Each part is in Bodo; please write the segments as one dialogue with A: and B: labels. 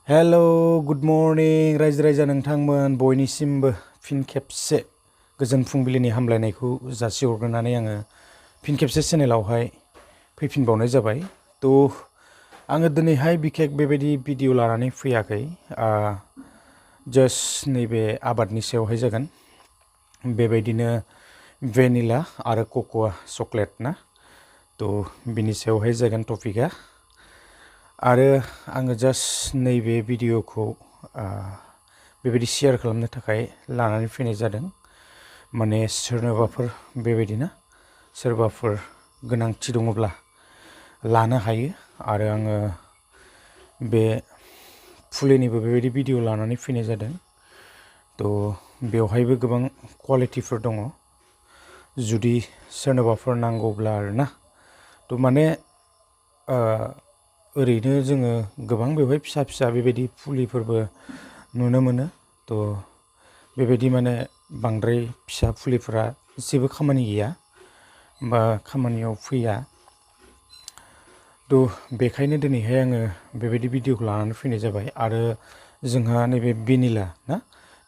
A: हेलो गुड मर्निं रायजो राजा नोंथांमोन बयनिसिमबो फिन खेबसे गोजोन फुंबिलिनि हामलायनायखौ जासिहरग्रोनानै आङो फिन खेबसे चेनेलावहाय फैफिनबावनाय जाबाय। आङो दिनैहाय बिखेक बेबायदि भिडिअ लानानै फैयाखै, जास्ट नैबे आबादनि सायावहाय जागोन। बेबायदिनो भेनिला आरो कक'आ चक्लेट ना, बिनि सायावहाय जागोन टपिकआ। आरो आङो जास्ट नैबे भिडिअखौ बेबायदि शेयार खालामनो थाखाय लानानै फैनाय जादों। माने सोरनोबाफोर बेबायदिनो सोरबाफोर गोनांथि दङब्ला लानो हायो। आरो आङो बे फुलिनिबो बेबायदि भिडिअ लानानै फैनाय जादों। बेवहायबो गोबां क्वालिटिफोर दङ, जुदि सोरनोबाफोर नांगौब्ला आरोना। माने ओरैनो जोङो गोबां बेवहाय फिसा फिसा बेबायदि फुलिफोरबो नुनो मोनो। बेबायदि माने बांद्राय फिसा फुलिफोरा जेबो खामानि गैया बा खामानियाव फैया। बेखायनो दिनैहाय आङो बेबायदि भिडिअखौ लानानै फैनाय जाबाय। आरो जोंहा नैबे भेनिला ना,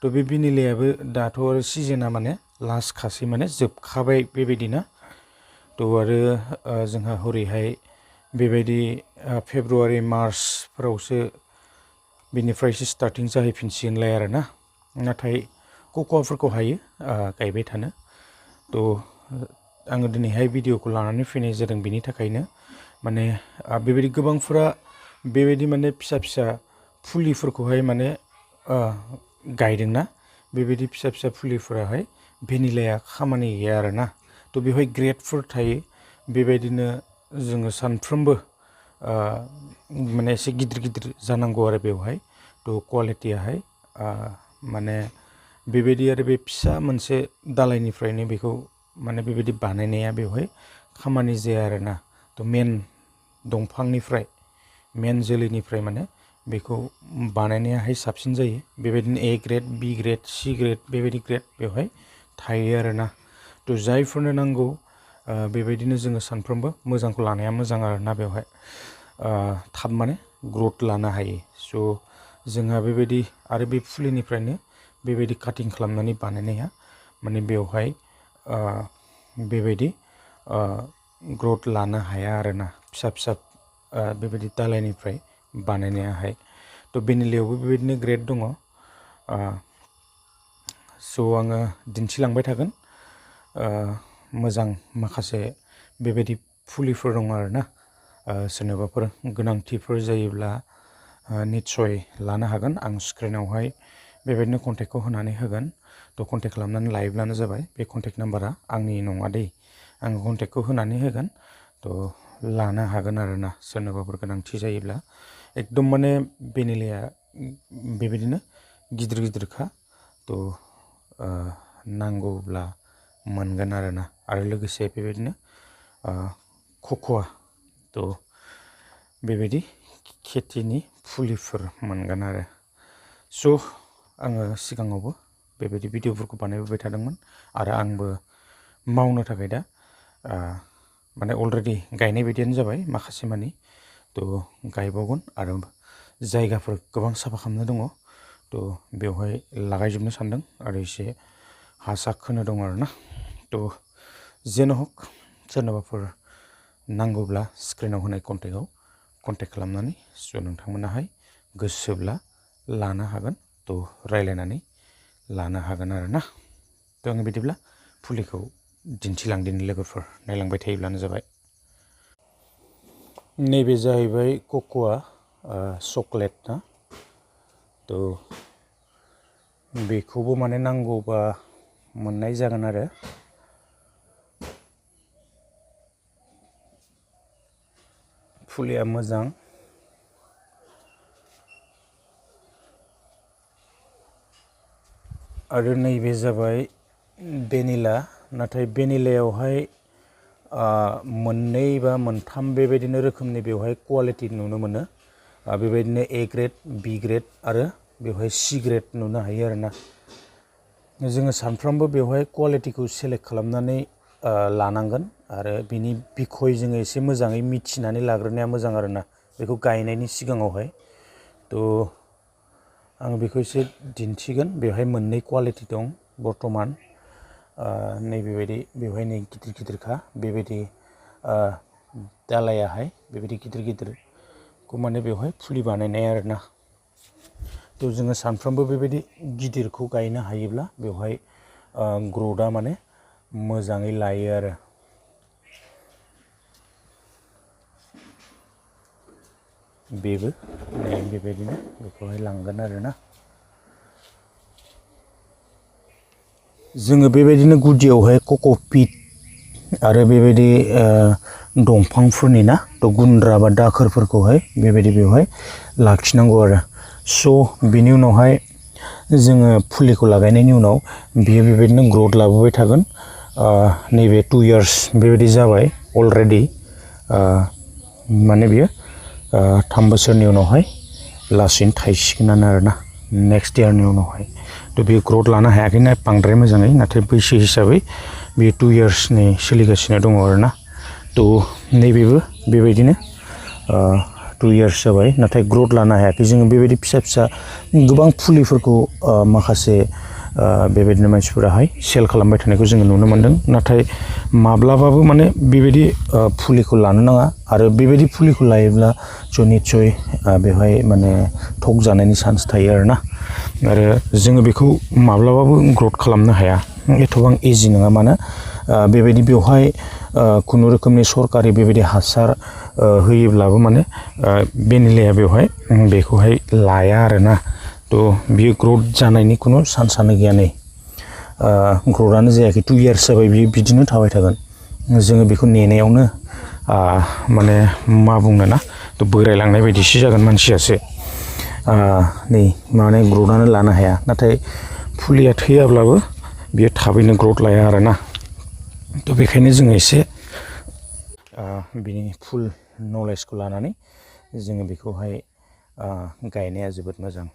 A: बे भेनिलायाबो दाथ' सिजोना माने लास्ट खासै, माने जोबखाबाय बेबायदिनो। आरो जोंहा हरैहाय बेबायदि फेब्रुवारि मार्चफोरावसो बिनिफ्रायसो स्टार्टिं जाहैफिनसिगोनलाय आरोना। नाथाय कक'आफोरखौ हायो गायबाय थानो। आङो दिनैहाय भिडिअखौ लानानै फैनाय जादों बिनि थाखायनो, माने बेबायदि गोबांफोरा बेबायदि माने फिसा फिसा फुलिफोरखौहाय माने गायदोंना। बेबायदि फिसा फिसा फुलिफोराहाय भेनिलाया खामानि गैया आरोना। बेवहाय ग्रेडफोर थायो। बेबायदिनो जोङो सानफ्रोमबो माने एसे गिदिर गिदिर जानांगौ आरो बेवहाय क्वालिटियाहाय माने बेबायदि। आरो बे फिसा मोनसे दालायनिफ्रायनो बेखौ माने बेबायदि बानायनाया बेवहाय खामानि जाया आरोना। मेन दंफांनिफ्राय, मेन जोलैनिफ्राय माने बेखौ बानायनायाहाय साबसिन जायो। बेबायदिनो A grade, B grade, C grade बेबायदि ग्रेड बेवहाय थायो आरोना। जायफोरनो नांगौ बेबायदिनो जोङो सानफ्रोमबो मोजांखौ लानाया मोजां आरोना। बेवहाय थाब माने ग्रथ लानो हायो। जोंहा बेबायदि आरो बे फुलिनिफ्रायनो बेबायदि काटिं खालामनानै बानायनाया माने बेवहाय बेबायदि ग्रथ लानो हाया आरोना, फिसा फिसा बेबायदि दालायनिफ्राय बानायनायाहाय। भेनिलायावबो बेबायदिनो ग्रेड दङ। आङो दिन्थिलांबाय थागोन। मोजां माखासे बेबायदि फुलिफोर दङ आरोना। सोरनोबाफोर गोनांथिफोर जायोब्ला निस्सय लानो हागोन। आं स्क्रिनावहाय बेबायदिनो कन्टेक्टखौ होनानै होगोन। कन्टेक्ट खालामनानै लायोब्लानो जाबाय। बे कन्टेक्ट नाम्बारा आंनि नङा दै, आं कन्टेक्टखौ होनानै होगोन। लानो हागोन आरोना सोरनोबाफोर गोनांथि जायोब्ला। एकदम माने भेनिलाया बेबायदिनो गिदिर गिदिरखा, नांगौब्ला मोनगोन आरोना। आरो लोगोसे बेबायदिनो कक'आ बेबायदि खेथिनि फुलिफोर मोनगोन आरो। आङो सिगाङावबो बेबायदि भिडिअफोरखौ बानायबोबाय थादोंमोन। आरो आंबो मावनो थाखाय दा माने अलरेडि गायनाय बायदियानो जाबाय माखासे मानि। गायबावगोन आरो जायगाफोर गोबां साफा खालामनो दङ। बेवहाय लागायजोबनो सानदों आरो एसे हासा खोनो दङ आरोना। जेन' हक सोरनोबाफोर नांगौब्ला स्क्रिनाव होनाय कन्टेक्टआव कन्टेक्ट खालामनानै नोंथांमोनाहाय गोसोब्ला लानो हागोन। रायज्लायनानै लानो हागोन आरोना। आङो बिदिब्ला फुलिखौ दिन्थिलांदिनि, लोगोफोर नायलांबाय थायोब्लानो जाबाय। नैबे जाहैबाय कक'आ चक्लेट ना। बेखौबो माने नांगौबा मोननाय जागोन आरो। फुलिया मोजां। आरो नैबे जाबाय भेनिला। नाथाय भेनिलायावहाय मोननै बा मोनथाम बेबायदिनो रोखोमनि बेवहाय क्वालिटि नुनो मोनो। बेबायदिनो ए ग्रेड, बि ग्रेड आरो बेवहाय सि ग्रेड नुनो हायो आरोना। जोङो सानफ्रोमबो बेवहाय क्वालिटिखौ सेलेक्ट खालामनानै लानांगोन। आरो बिनि बिखय जोङो एसे मोजाङै मिथिनानै लाग्रोनाया मोजां आरोना, बेखौ गायनायनि सिगाङावहाय। आं बेखौ एसे दिन्थिगोन बेवहाय मोननै क्वालिटि दं बर्तमान नैबेबायदि बेवहाय नै गिदिर गिदिरखा बेबायदि दालायाहाय बेबायदि गिदिर गिदिरखौ माने बेवहाय फुलि बानायनाय आरोना थ' जोङो सानफ्रोमबो बेबायदि गिदिरखौ गायनो हायोब्ला बेवहाय ग्र'थआ माने मोजाङै लायो आरो बेबो बेबायदिनो बेखौहाय लांगोन आरोना जोङो बेबायदिनो गुदियावहाय कक'पिट आरो बेबायदि दंफांफोरनि ना थ' गुन्द्रा बा दाखोरफोरखौहाय बेबायदि बेवहाय लाखिनांगौ आरो स' बिनि उनावहाय जोङो फुलिखौ लागायनायनि उनाव बियो बेबायदिनो ग्र'थ लाबोबाय थागोन नैबे 2 years बेबायदि जाबाय अलरेडि माने बियो 3 बोसोरनि उनावहाय लासैनो थायसिगोनानो आरोना नेक्स्ट इयारनि उनावहाय थ' बेयो ग्र'थ लानो हायाखैना बांद्राय मोजाङै नाथाय बैसो हिसाबै बेयो 2 yearsनि सोलिगासिनो दङ आरोना थ' नैबेबो बेबायदिनो 2 years जाबाय नाथाय ग्र'थ लानो हायाखै जोङो बेबायदि फिसा फिसा गोबां फुलिफोरखौ माखासे बेबायदिनो मानसिफोराहाय सेल खालामबाय थानायखौ जोङो नुनो मोन्दों नाथाय माब्लाबाबो माने बेबायदि फुलिखौ लानो नाङा आरो बेबायदि फुलिखौ लायोब्ला निस्सय बेवहाय माने ठग जानायनि चान्स थायो आरोना आरो जोङो बेखौ माब्लाबाबो ग्र'थ खालामनो हाया एथ'बां इजि नङा मानो बेबायदि बेवहाय खुनु रोखोमनि सरकारि बेबायदि हासार होयोब्लाबो माने भेनिलाया बेवहाय बेखौहाय लाया आरोना थ' बियो ग्र'थ जानायनि खुनु चान्सआनो गैया नै ग्र'थआनो जायाखै 2 years जाबाय बियो बिदिनो थाबाय थागोन जोङो बेखौ नेनायावनो माने मा बुंनो ना थ' बोरायलांनाय बायदिसो जागोन मानसियासो नै माने ग्र'थआनो लानो हाया नाथाय फुलिया थैयाब्लाबो बियो थाबैनो ग्र'थ लाया आरोना थ' बेखायनो जोङो एसे बिनि फुल नलेजखौ लानानै जोङो बेखौहाय गायनाया जोबोद मोजां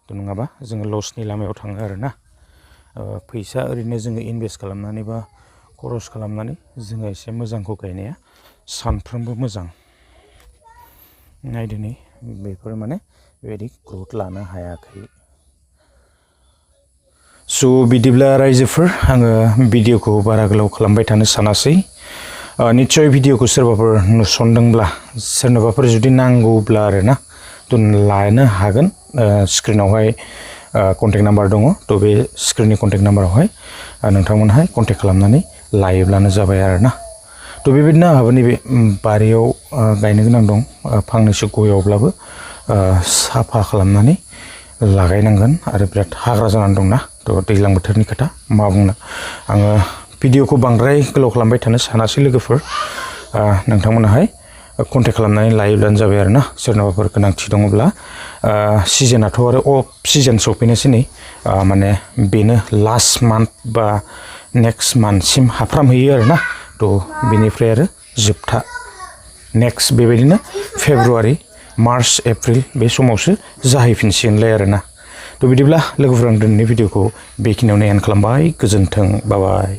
A: थ' नङाबा जोङो लसनि लामायाव थाङो आरोना फैसा ओरैनो जोङो इनभेस्ट खालामनानै बा खरस खालामनानै जोङो एसे मोजांखौ गायनाया सानफ्रोमबो मोजां नायदिनै बेफोर माने बेबायदि ग्र'थ लानो हायाखै स' बिदिब्ला रायजोफोर आङो भिडिअखौ बारा गोलाव खालामबाय थानो सानासै निस्सय भिडिअखौ सोरबाफोर नुसनदोंब्ला सोरनोबाफोर जुदि नांगौब्ला आरोना थ' लानो हागोन स्क्रिनावहाय कन्टेक्ट नाम्बार दङ थ' बे स्क्रिननि कन्टेक्ट नाम्बारावहाय नोंथांमोनहाय कन्टेक्ट खालामनानै लायोब्लानो जाबाय आरोना थ' बेबायदिनो आंहाबो नैबे बारियाव गायनो गोनां दं फांनैसो गयावब्लाबो साफा खालामनानै लागायनांगोन आरो बिराद हाग्रा जानानै दंना थ' दैज्लां बोथोरनि खोथा मा बुंनो आङो भिडिअखौ बांद्राय गोलाव खालामबाय थानो सानासै लोगोफोर नोंथांमोनाहाय कन्टेक्ट खालामनानै लायोब्लानो जाबाय आरोना सोरनाबाफोर गोनांथि दङब्ला सिजोनाथ' आरो अफ सिजोन सफैनोसै नै माने बेनो लास्ट मान्थ बा नेक्स्ट मान्थसिम हाबफ्रामहैयो आरोना थ' बेनिफ्राय आरो जोबथा नेक्स्ट बेबायदिनो फेब्रुवारि मार्च एप्रिल बे समावसो जाहैफिनसिगोनलाय आरोना थ' बिदिब्ला लोगोफोर आं दिनैनि भिडिअखौ बेखिनियावनो एन्ड खालामबाय गोजोन्थों बाय बाय